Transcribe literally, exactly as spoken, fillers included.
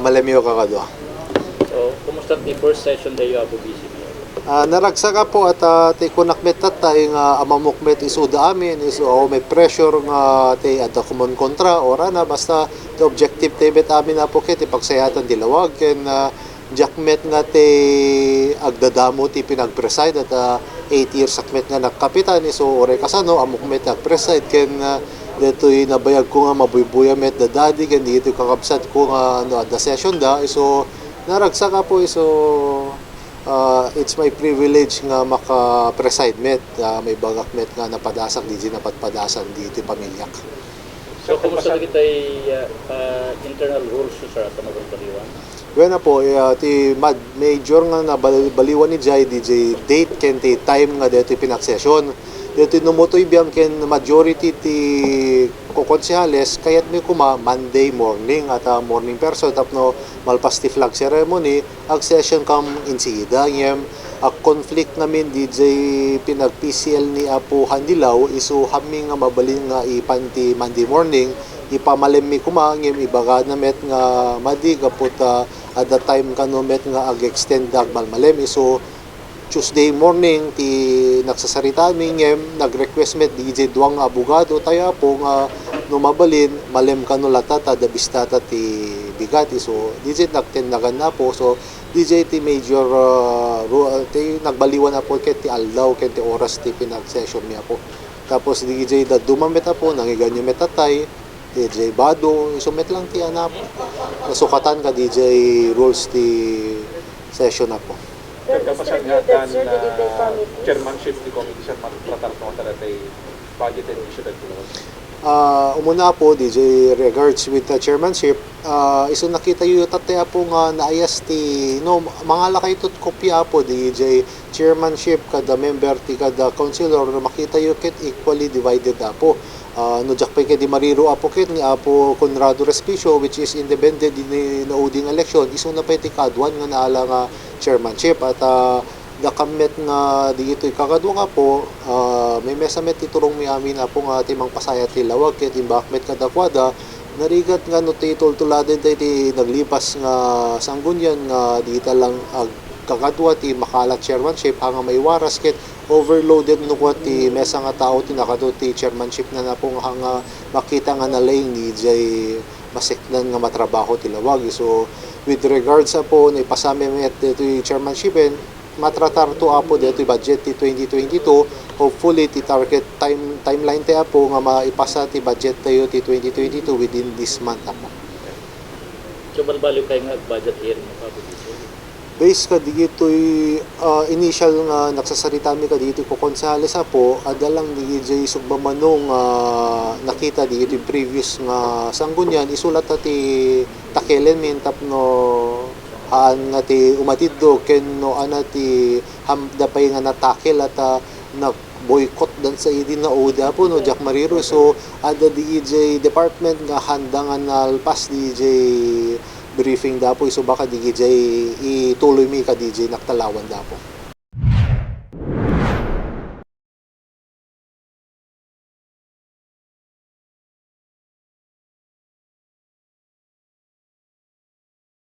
Malem yo, kakadua. So, kumusta ti first session dayo, Apo Vice Mayor? Ah, naragsak, Apo, at, ah, ti kunak met tattay nga amamok met isuda amin, isu, awan met pressure nga ti adda kumonkontra, o rana, basta ti objective ti met amin, Apo, ket ti pagsayatan ti lawag, ken, ah, diak met nga ti agdadamo ti pinagpreside at, ah, eight years ak met nga nagkapitan, isu uray kasano, ammok met ti agpreside, ken, ah, daytoy nabayagko nga mabuybuya met da Daddy, ken dagitoy kakabsatko nga, ano, adda session da, isu naragsak, Apo, isu, ah, it's my privilege nga maka-preside met, ah, maibagak met nga napadasak, daydiay napadpadasan dagitoy pamiliak. So, kumusta dagitoy, ah, ah, internal rules, sir, a mabalbaliwan? Wen, Apo, eh, ah, ti mad-, major nga nabal-, baliwan idiay, daydiay date ken ti time nga daytoy pinagsession. Daytoy no umatoy biang ken majority ti kokonsehales, kayatmi koma Monday morning at, ah, morning person tapno malpas ti flag ceremony, agsession kam insida, ngem a conflict ngamin daydiay pinag-P C L ni Apo Handilaw, isu hammi nga mabalin nga ipan ti Monday morning, ipamalemmi koma, ngem ibagana met nga madi gapu ta adda time kano met nga ag-extend da agmalmalem, isu Tuesday morning ti nagsasaritaami, ngem nag-request met daydiay dua nga abogado tayo, Apo, nga no mabalin, malem kano latta ta adda bistata ti bigat, isu daydiay nagtennagan, Apo. So, daydiay ti major, ah, ru-, ah, ti nagbaliwan, Apo, ket ti aldaw ken ti oras ti pinag-session mi, Apo. Tapos daydiay dadduma met, Apo, nangiganyo met tattay, daydiay bado, isu met lang ti, ano, Apo, nasukatan kadaydiay rules ti session, Apo. Sir, kapasan nga addan, ah, chairmanship ti committee, sir, matratar no adda daydiay budget initiative ti lawas? Ah, umuna, Apo, daydiay regards with the chairmanship, ah, isu nakitayo tattay, Apo, nga naayas ti, no, mangalakayo ti kopia, Apo, daydiay chairmanship kada member ti kada councilor, makitayo ket equally divided, Apo. Ah, no diak pay kadi mariro, Apo, ket ni Apo Conrado Respicio, which is independent idi naudi nga election, isuna pay ti kaaduan nga naala nga chairmanship. At, ah, dakam met nga dagitoy kakadua nga, Apo, ah, maymesa met ti turongmi amin, Apo, nga ti mangpasayat ti lawag ket imbagak met kadakuada, narigat nga no ti tultuladen tayo ti naglipas nga sanggunian nga dita lang agkakadua ti makaala chairmanship, haan nga maiwaras ket overloaded no kua ti mesa nga tao ti nakaadu ti chairmanship na, Apo, nga haan nga makita nga nalaing daydiay maseknan nga matrabaho ti lawag. So, with regards, Apo, naipasami met daytoy chairmanship, and matratarto, Apo, daytoy budget ti twenty twenty-two. Hopefully, ti target time, timeline tayo, Apo, nga maipasa ti budget tayo ti twenty twenty-two within this month, Apo. So, balbaliw kayo nga budget hearing, Apo, dito? Based kadagitoy, ah, initial nga nagsasaritami kadagitoy kokonsehales, Apo, adda lang dagitoy sugmamano nga nakita dagitoy previous nga sanggunian, isu latta ti takelenmi tapno haan nga ti umatiddo ken no ania ti haanda pay nga natakel a ta nagboycott dansa idi naudi, Apo, no diak mariro. So, adda dagitoy department nga haanda nga nalpas dagitoy briefing da, Apo, isu baka dagitoy ituloymi kadagitoy nagtalawanda, Apo.